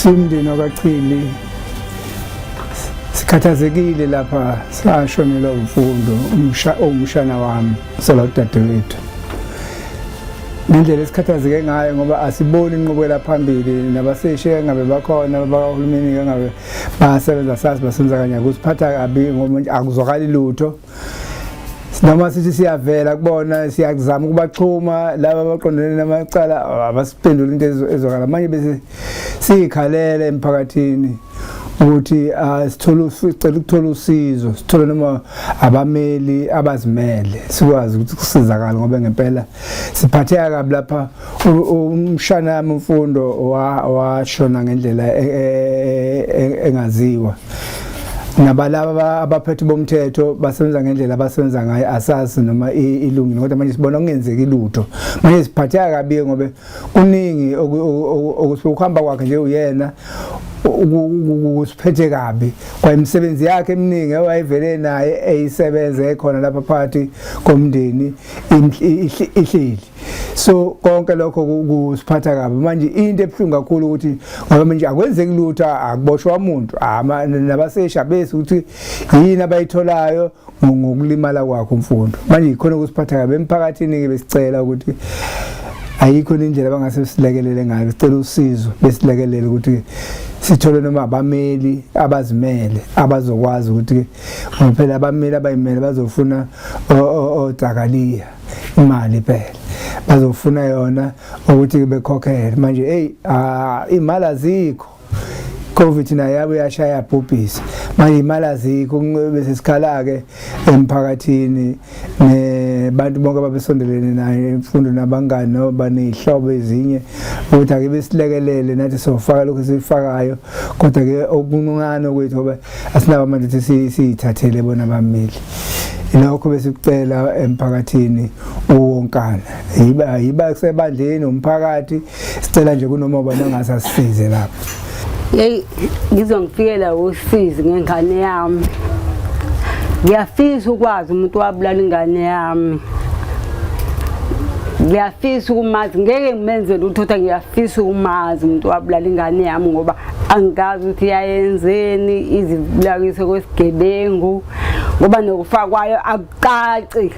Simndeni wakaChili sikhathazekile lapha sashonelwa uMfundo umshana wami sola udadewethu. Ngendlela esikhathazeke ngayo ngoba asiboni inqubekela phambili nabaseshi engabe bakhona bakahulumeni engabe basebenza sazi basebenza kanye kusiphatha kabi ngoba akuzwakali lutho. Noma sithi siyavela kubona siyazama ukubaxhuma laba abaqondene namacala abasiphendula into ezwakala manje bese siyikhalele emphakathini ukuthi sithole sicela ukuthola usizo sithole noma abameli abazimele sikwazi ukuthi kusizakale ngoba ngempela siphatheka kabi lapha umshana wami uMfundo washona ngendlela engaziwa nabalaba abaphethe bomthetho basebenza ngendlela abasebenza ngayo asazi noma ilungile kodwa manje sibona kungenzeki lutho manje siphatheka kabi ngoba kuningi ukuhamba kwakhe nje uyena kusiphethe kabi kwayimisebenzi yakhe eminingi ewayevele naye eyisebenze ekhona lapha phakathi komndeni ihleli so konke lokho kusiphatha kabi manje into ebuhlungu kakhulu ukuthi ngoba manje akwenzeki lutho akuboshwa umuntu nabasesha bese ukuthi yini abayitholayo ngokulimala kwakho uMfundo manje yikhona kusiphatha kabi emphakathini ke besicela ukuthi ayikho indlela abangase silekelele ngayo sicela usizo besilekelele ukuthi sithole noma abameli abazimele abazokwazi ukuthi ngoba phela abameli abayimele bazofuna odakaliya imali phela bazofuna yona ukuthi bekhokhele manje hey imali azikho Covid nayo yabe yashaya yabhubhisa manje imali azikho bese sikhala ke emphakathini nebantu bonke ababesondelene naye imfundo nabangani noba nezihlobo ezinye ukuthi ake besilekelele nathi sofaka lokho esifakayo kodwa ke okuncane kwethu ngoba asinabo amandla ukuthi siyithathele bona abameli lokho besikucela emphakathini uwonkana yiba yiba kusebandleni umphakathi sicela nje kunoma ubani angase asisize lapho. Hey ngizongifikela usizi ngengane yami. Ngiyafisa ukwazi umuntu wabulala ingane yami. Ngiyafisa ukumazi ngeke ngimenze lutho kodwa ngiyafisa ukumazi umuntu wabulala ingane yami ngoba angikazi ukuthi yayenzeni izibulakise kwesigebengu ngoba nokufa kwayo akucaci.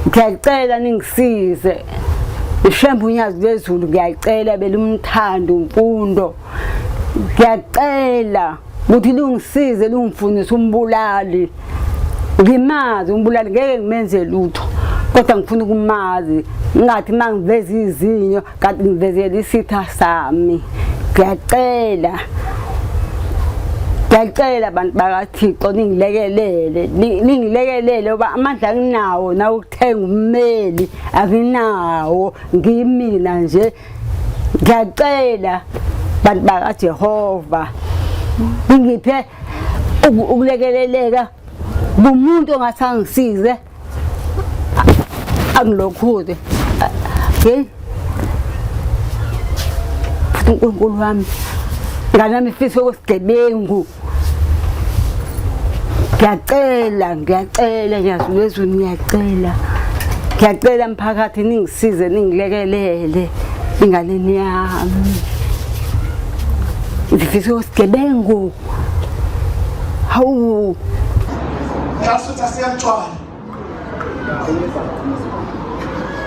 Ngiyacela ningisize. Ishembe unyazi lwezulu ngiyacela belumthanda uMfundo. Ngiyacela ukuthi lungisize lungifundise umbulali. Ngimazi umbulali ngeke ngimenze lutho. Kodwa ngifuna ukumazi ngathi mangiveza izinyo kanti ngivezela isitha sami. Ngiyacela. Ngiyacela abantu bakaThixo ningilekelele ningilekelele ngoba amandla anginawo nawukuthenga ummeli anginawo ngimina nje ngiyacela bantu bakaJehova ningiphe ukulekeleleka kumuntu ongathi angisize angilokhuze hey futhi uNkulunkulu wami ngane yami ifiswe kwesigebengu ngiyacela ngiyacela ngiyazulu ezweni ngiyacela ngiyacela mphakathi ningisize ningilekelele inganeni yami ngifisa kwesigebengu hawu Yasutha siyamtshwala.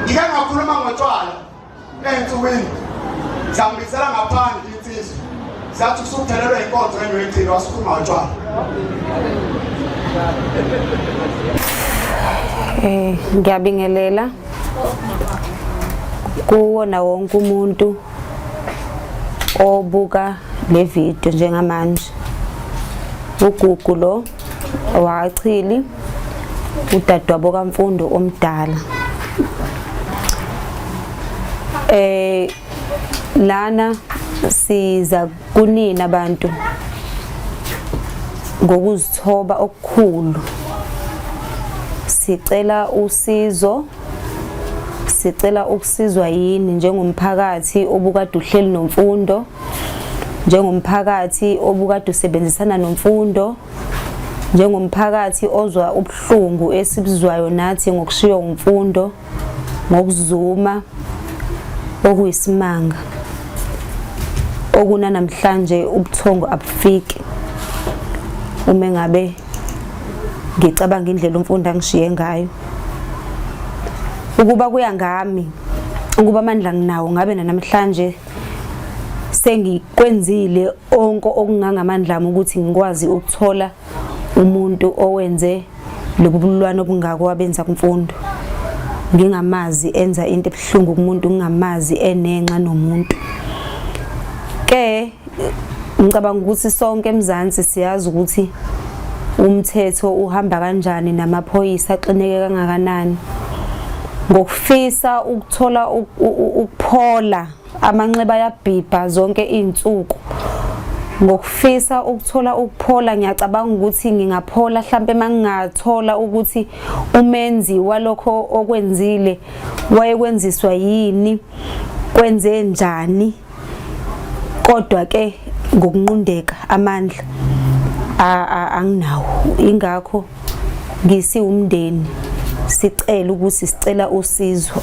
Ngike ngakhuluma ngotshwala ey'nsukwini zangibizela ngaphandle insizwa zathi usuphelelwe inkonzo enyoyigcina wasikhuluma ngotshwala. Eh ngiyabingelela kuwona wonke umuntu obuka le video njengamanje. Ugugu lo wachili udadewabo kaMfundo omdala. Eh lana siza kunina abantu ngokuzithoba okukhulu sicela usizo sicela ukusizwa yini njengomphakathi obukade uhleli nomfundo njengomphakathi obukade usebenzisana nomfundo njengomphakathi ozwa ubuhlungu esibuzwayo nathi ngokushiywa umfundo ngokuzuma okuyisimanga. Okunanamhlanje ubuthongo abufiki uma ngabe ngicabanga indlela umfundi angishiye ngayo. Ukuba kuya ngami, ukuba amandla nginawo ngabe namhlanje sengikwenzile onke okungangamandla ami ukuthi ngikwazi ukuthola umuntu owenze lobu bulwane obungako wabenza kumfundo. Ngingamazi enza into ebuhlungu kumuntu, ngingamazi enenxa nomuntu. Ke ngicabanga ukuthi sonke eMzansi siyazi ukuthi umthetho uhamba kanjani namaphoyisa axineke kangakanani. Ngokufisa ukuthola ukuphola amanxeba ayabhibha zonke izinsuku. Ngokufisa ukuthola ukuphola ngiyacabanga ukuthi ngingaphola hlampe mangingathola ukuthi umenzi walokho okwenzile wayekwenziswa yini, kwenze njani. Kodwa ke ngokunqundeka amandla anginawo, ingakho ngisiwumndeni sicela ukuthi sicela usizo.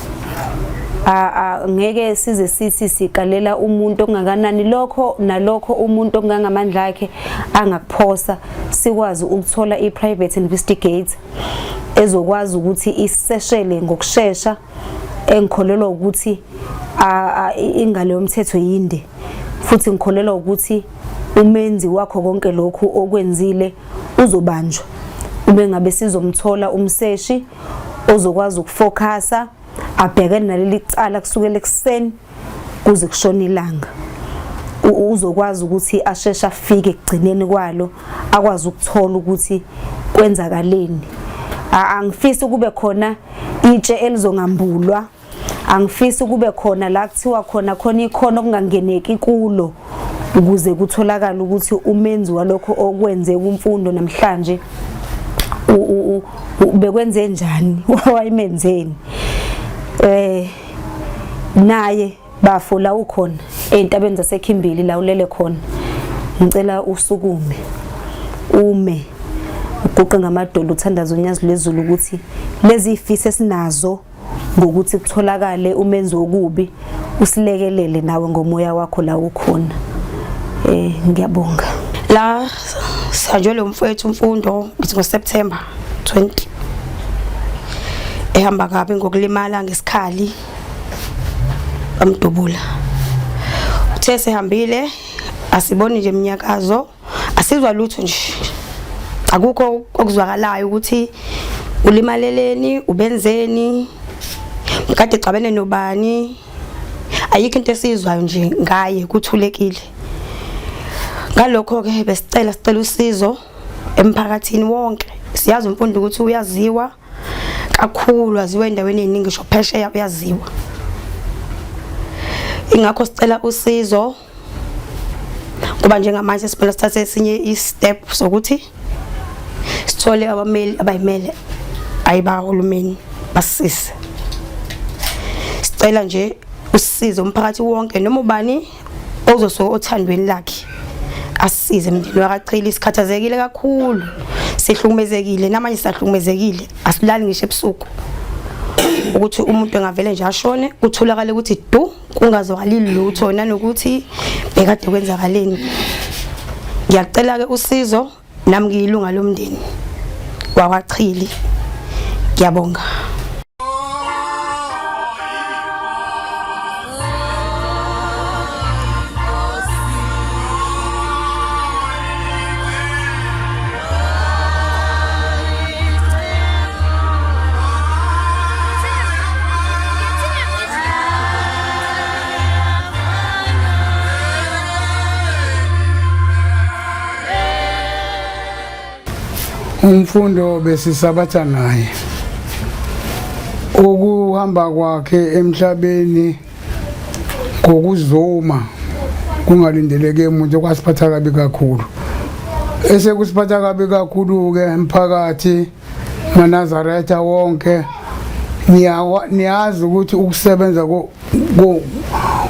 Ngeke size sithi sikalela umuntu ongakanani, lokho nalokho umuntu ongangamandla akhe angakuphosa, sikwazi ukuthola i-private investigator ezokwazi ukuthi iseshele ngokushesha, engikholelwa ukuthi ingalo yomthetho yinde, futhi ngikholelwa ukuthi umenzi wakho konke lokhu okwenzile uzobanjwa. Ube ngabe sizomthola umseshi ozokwazi ukufokhasa abhekene naleli cala kusukela ekuseni kuze kushone ilanga, uzokwazi ukuthi asheshe afike ekugcineni kwalo, akwazi ukuthola ukuthi kwenzakaleni. Angifisi kube khona itshe elizongambulwa, angifisi kube khona la kuthiwa khona khona ikhono okungangeneki kulo ukuze kutholakale ukuthi umenzi walokho okwenze kumfundo namhlanje bekwenze njani, wayemenzeni. Naye bafo la ukhona ezintabeni zaseKhimbili la ulele khona, ngicela usukume ume uguqe ngamadolo uthandaze unyazi lwezulu ukuthi lezi zifiso esinazo ngokuthi kutholakale umenzi wokubi usilekelele nawe ngomoya wakho la ukhona. Ngiyabonga. La sihanjwe lo mfowethu Mfundo ngithi ngoSeptember 20 ehamba kabi ngokulimala ngesikhali bamdubula. Uthe sehambile asiboni nje iminyakazo, asizwa lutho nje, akukho okuzwakalayo ukuthi ulimaleleni, ubenzeni, kade exabene nobani, ayikho into esiyizwayo nje ngaye, kuthulekile. Ngalokho ke besicela sicela usizo emphakathini wonke. Siyazi uMfundo ukuthi uyaziwa kakhulu, aziwa endaweni eningi, ngisho phesheya uyaziwa. Ingakho sicela usizo kuba njengamanje sibona sithathe esinye i-step sokuthi sithole abameli abayimele ayibahulumeni basisize. Sicela nje usizo umphakathi wonke noma ubani ozosuka othandweni lakhe asisize. Emndeni wakaChili sikhathazekile kakhulu, sihlukumezekile namanje sisahlukumezekile, asilali ngisho ebusuku ukuthi umuntu engavele nje ashone kutholakale ukuthi du kungazwakali lutho nanokuthi bekade kwenzakaleni. Ngiyacela ke usizo, nami ngiyilunga lomndeni wakwaChili. Ngiyabonga. Umfundo besisabatha naye ukuhamba kwakhe emhlabeni ngokuzuma kungalindeleke umuntu kwasiphatha kabi kakhulu. Esekusiphatha kabi kakhulu-ke emphakathi maNazaretha wonke, niyazi ukuthi ukusebenza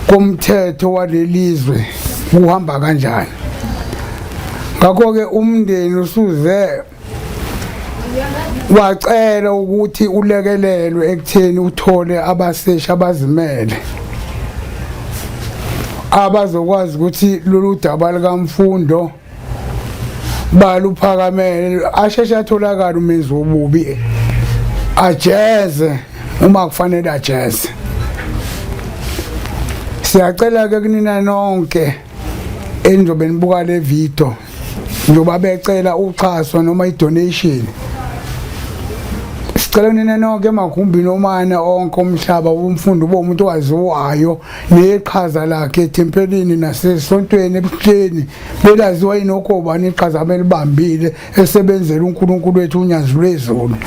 komthetho walelizwe kuhamba kanjani. Ngakho-ke umndeni usuze wacela ukuthi ulekelelwe ekutheni uthole abaseshi abazimele. abazokwazi ukuthi lolu daba likamfundo baluphakamele asheshe atholakala umenzi wobubi ajeze uma kufanele ajeze siyacela ke kunina nonke enizobe nibuka le video njengoba becela uxhaso noma i-donation sicela nina nonke emagumbini omane onke omhlaba umfundi ube umuntu owaziwayo neqhaza lakhe ethempelini nasesontweni ebuhleni belaziwa yinokobani iqhaza abelibambile esebenzela uNkulunkulu wethu unyazi lwezulu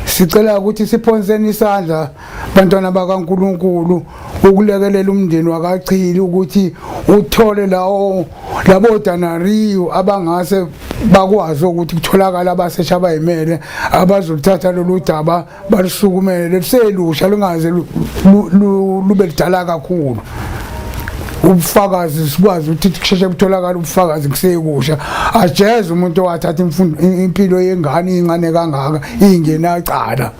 sicela ukuthi siphonseni isandla bantwana bakaNkulunkulu ukulekelela umndeni wakaChili ukuthi uthole lawo labo danariyo abangase bakwazi ukuthi kutholakala abasesha abayimele abazoluthatha lolu daba balusukumele luselusha lungaze lube ludala kakhulu ubufakazi sikwazi ukuthi kusheshe kutholakala ubufakazi kusekusha ajeze umuntu owathatha imfundo impilo yengane incane kangaka ingenacala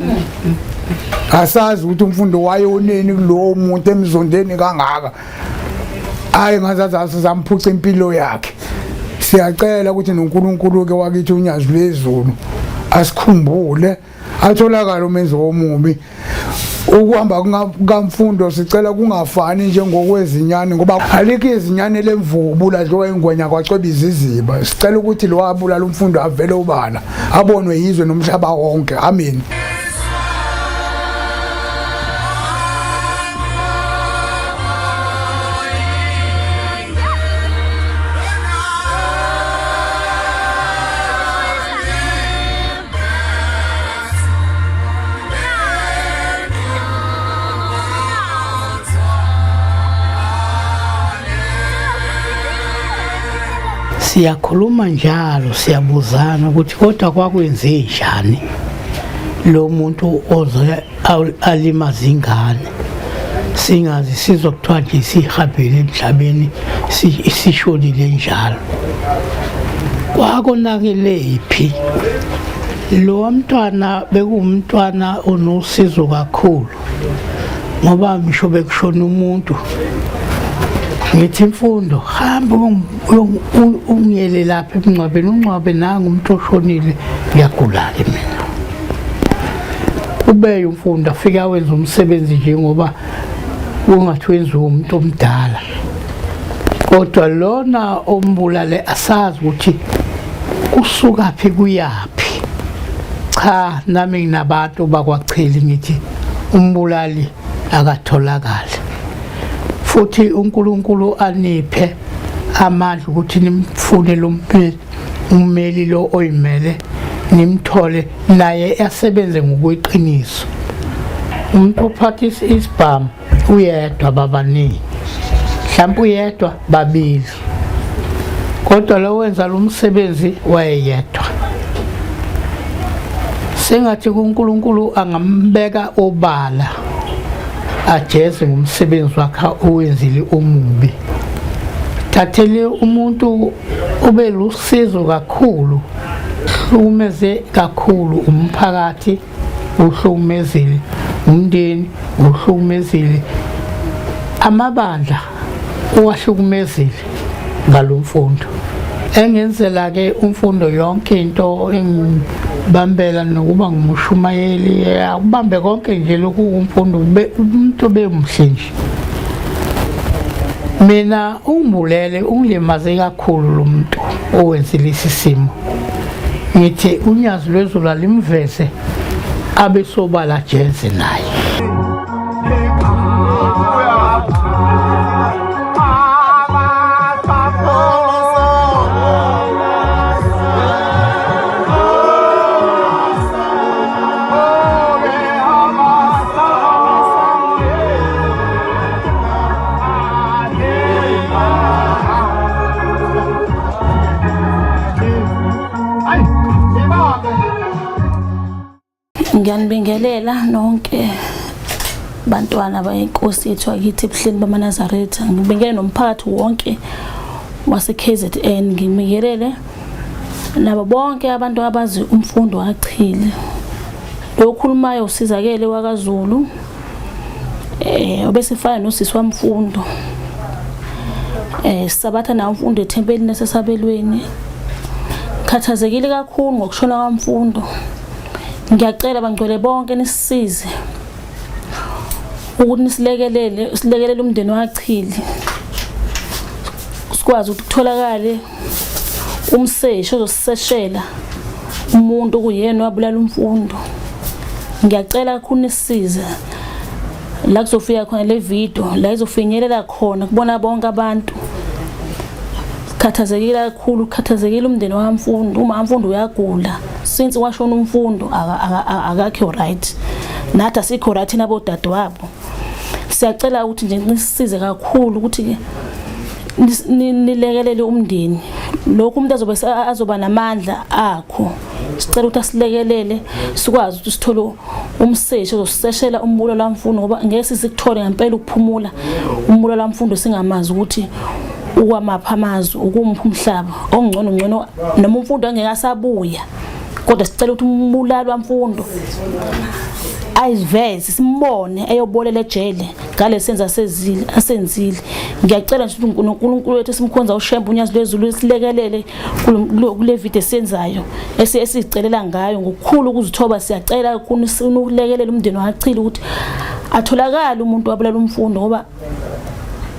asazi ukuthi umfundo wayoneni kulowo muntu emzondeni kangaka hayi ngazazi zamphuca impilo yakhe siyacela ukuthi noNkulunkulu ke wakithi unyazi lwezulu asikhumbule atholakala umenzi womubi ukuhamba kukamfundo sicela kungafani njengokwezinyane ngoba alikho izinyane lemvubu ladliwa ingwenya kwacweba iziziba sicela ukuthi lo abulala umfundo avele ubala abonwe yizwe nomhlaba wonke amen Siyakhuluma njalo siyabuzana ukuthi kodwa kwakwenze njani lo muntu oze alimaze ingane singazi sizokuthiwa nje sihambile emhlabeni sishonile njalo kwakonakelephi lo mntwana bekuwumntwana onosizo kakhulu ngoba ngisho bekushona umuntu ngithi imfundo hamba ungiyele lapha emngcwabeni ungcwabe nangu umuntu oshonile ngiyagula-ke mina ubeye umfundo afike awenza umsebenzi nje ngoba ungathi wenziwa umuntu omdala kodwa lona ombulale asazi ukuthi kusukaphi kuyaphi cha nami nginabantu bakwacheli ngithi umbulali akatholakali futhi uNkulunkulu aniphe amandla ukuthi nimfune lo ummeli lo oyimele nimthole naye asebenze ngokweqiniso umuntu ophatha isibhamu uyedwa babaningi mhlawumbe uyedwa babili kodwa lo wenza lo msebenzi wayeyedwa sengathi kuNkulunkulu angambeka obala ajeze ngomsebenzi wakhe owenzile omubi thathele umuntu ube lusizo kakhulu hlukumeze kakhulu umphakathi uhlukumezile umndeni uhlukumezile amabandla uwahlukumezile ngalomfundo engenzela ke umfundo yonke into engibambela nokuba ngumushumayeli akubambe konke nje lokhu umfundo umuntu obemhle nje mina ungibulele ungilimaze kakhulu lo muntu owenze lesi simo ngithi unyazi lwezulu alimveze abe sobala jeze naye Ngiyanibingelela nonke bantwana bayinkosi yethu akithi ebuhleni bamaNazaretha. Ngibingelele nomphakathi wonke wase-KZN. Ngibingelele nabo bonke abantu abazi umfundo wachile. Lo okhulumayo usizakele wakaZulu eh obesefana nosisi wamfundo. Eh sabatha nawo umfundo ethempelini nasesabelweni. Khathazekile kakhulu ngokushona kwamfundo. Ngiyacela bangcwele bonke nisisize ukuthi nisilekelele silekelele umndeni waChili sikwazi ukuthi kutholakale umseshi ozosiseshela umuntu okuyena wabulala umfundo ngiyacela kakhulu nisisize la kuzofika khona le video la izofinyelela khona kubona bonke abantu khathazekile kakhulu khathazekile umndeni wamfundo uma mfundo uyagula since washona umfundo akakho right nathi asikho right nabodadewabo siyacela ukuthi nje nisisize kakhulu ukuthi nilekelele umndeni lokhu umuntu azobe azoba namandla akho sicela ukuthi asilekelele sikwazi ukuthi sithole umseshi ozosiseshela umbulo lamfundo ngoba ngeke sisikuthole ngempela ukuphumula umbulo lamfundo singamazi ukuthi ukwamapha amazwi ukumupha umhlaba ongcono ngcono noma umfundo angeke asabuya kodwa sicela ukuthi umbulali wamfundo ayiveze simbone eyobolela ejele ngale senza asezile asenzile ngiyacela nje ukuthi uNkulunkulu wethu simkhonza uShembe unyazi lwezulu silekelele kule video esiyenzayo esizicelela ngayo ngokukhulu ukuzithoba siyacela kakhulu ukulekelela umndeni wachile ukuthi atholakale umuntu wabulala umfundo ngoba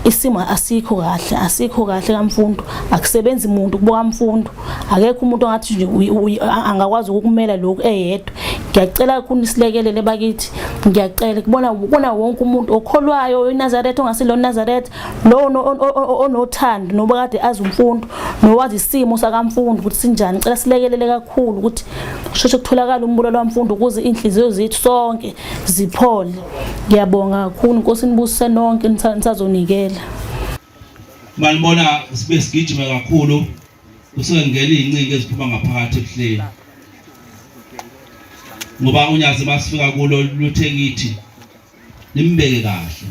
isimo asikho kahle asikho kahle kamfundo akusebenzi umuntu kubo kamfundo akekho umuntu ongathi nje angakwazi ukukumela lokhu eyedwa ngiyacela kakhulu nisilekelele bakithi ngiyacela kubona kubona wonke umuntu okholwayo iNazaretha ongasilo iNazaretha lo onothando noba kade azi umfundo nowazi isimo sakamfundo ukuthi sinjani ngicela silekelele kakhulu ukuthi kusheshe kutholakala umbulalo wamfundo ukuze inhliziyo zethu sonke ziphole ngiyabonga kakhulu inkosi nibusise nonke nisazonikela Manibona sibe sigijima kakhulu kusuke kungena izincingo eziphuma ngaphakathi ebuhleni ngoba unyazi masifika kulo luthe kithi nimbeke kahle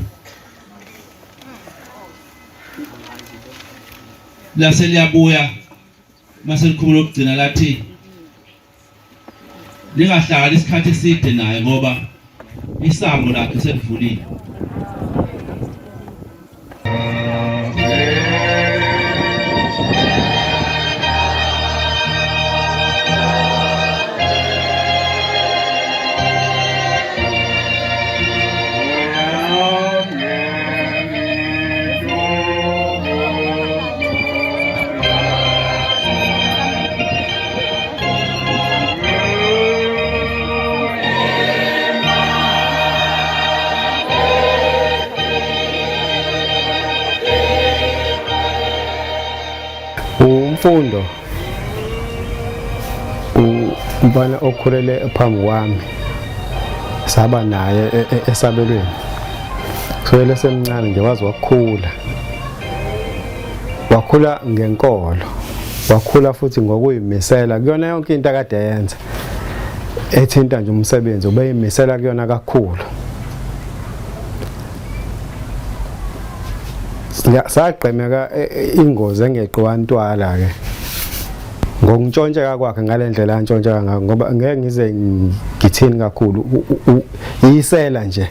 lase liyabuya mase likhuluma lokugcina lathi Ningahlali isikhathi eside naye ngoba isango lakhe selivuliwe. Umfundo umfana okhulele phambi kwami saba naye e, e, esabelweni kusukela esemncane nje waze wakhula wakhula ngenkolo wakhula futhi ngokuyimisela kuyona yonke into akade yenza ethinta nje umsebenzi ubeyimisela kuyona kakhulu sagqemeka e, e, ingozi engeqiwa ntwala ke ngokuntshontsheka kwakhe ngale ndlela antshontsheka ngayo ngoba ngeke ngize ngithini kakhulu yisela nje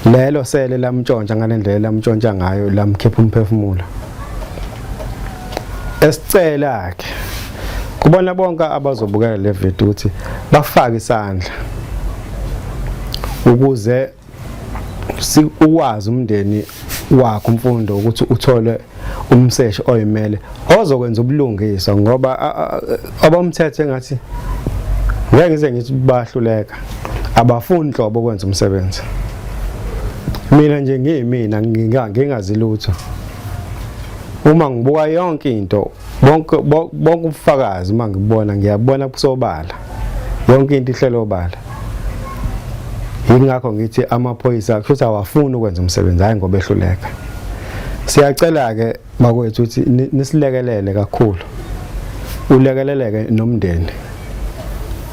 lelo sele lamntshontsha ngale ndlela lamntshontsha ngayo lamkhipha umphefumulo esicela ke kubona bonke abazobukela le video ukuthi bafake isandla ukuze ukwazi umndeni wakho umfundo ukuthi uthole umseshi oyimele ozokwenza ubulungiswa ngoba abomthetho engathi ngeke ngize ngithi bahluleka abafuni nhlobo ukwenza umsebenzi mina nje ngiyimina ngingazi lutho uma ngibuka yonke into bonke bonke ubufakazi uma ngibona ngiyabona kusobala yonke into ihlelo obala yingakho ngithi amaphoyisa kusho awafuni ukwenza umsebenzi hayi ngoba ehluleka siyacela ke bakwethu ukuthi nisilekelele kakhulu ulekeleleke nomndeni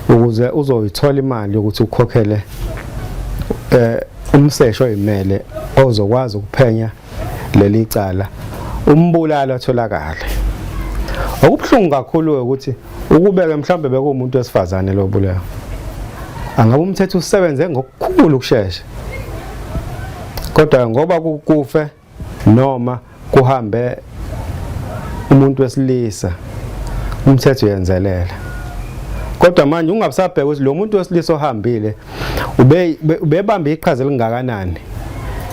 ukuze uzoyithola imali yokuthi ukhokhele eh umsesho oyimele ozokwazi ukuphenya leli cala umbulali atholakale okubuhlungu kakhulu ukuthi ukubeke mhlawumbe bekuwumuntu wesifazane lo buleyo angabe umthetho usebenze ngokukhulu ukushesha kodwa ngoba kufe noma kuhambe umuntu wesilisa umthetho uyenzelela kodwa manje ungabusabheka ukuthi lo muntu wesilisa ohambile ube ubebamba iqhaza elingakanani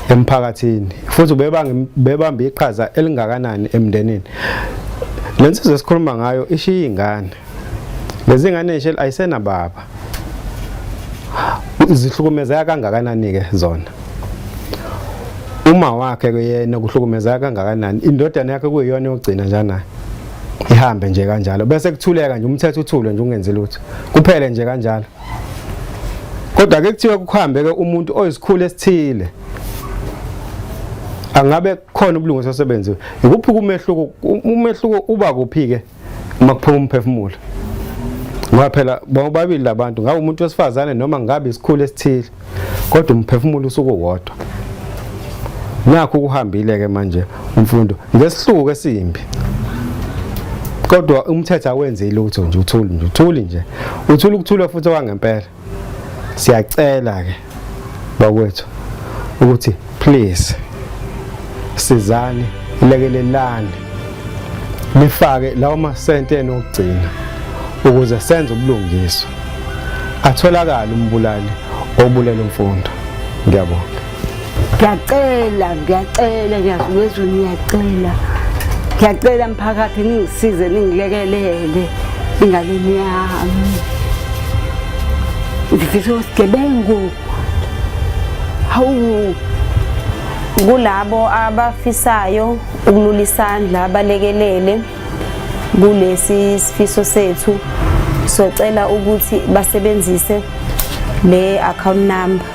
emphakathini futhi ubebamba iqhaza elingakanani emndenini le nsizwa esikhuluma ngayo ishiya ingane lezi ngane nje ayisenababa zihlukumezeka kangakanani ke zona uma wakhe kuyena kuhlukumezeka kangakanani indodana yakhe kuyiyona yokugcina njana ihambe nje kanjalo bese kuthuleka nje umthetho uthule nje ungenzi lutho kuphele nje kanjalo kodwa ke kuthiwa kuhambe ke umuntu oyisikhulu esithile angabe khona ubulungiswa osebenziwe ikuphi kumehluko umehluko uba kuphi ke uma kuphuma umphefumulo ngoba phela bobabili labantu ngabe umuntu wesifazane noma ngabe isikhulu esithile kodwa umphefumulo usuke uwodwa nakho kuhambile ke manje umfundo ngesihluku esimbi kodwa umthetho awenzi lutho nje uthuli nje uthuli nje uthula ukuthula futhi okwangempela siyacela ke bakwethu ukuthi please sizani lekelelani nifake lawo masente enokugcina ukuze senze ubulungiswa atholakale umbulali obulela umfundo ngiyabonga ngiyacela ngiyacela ngiyazwezwe ngiyacela ngiyacela mphakathi ningisize ningilekelele engaleni yami ngifisa isigebengu hawu kulabo abafisayo ukulula isandla balekelele kulesi sifiso sethu socela ukuthi basebenzise le account number.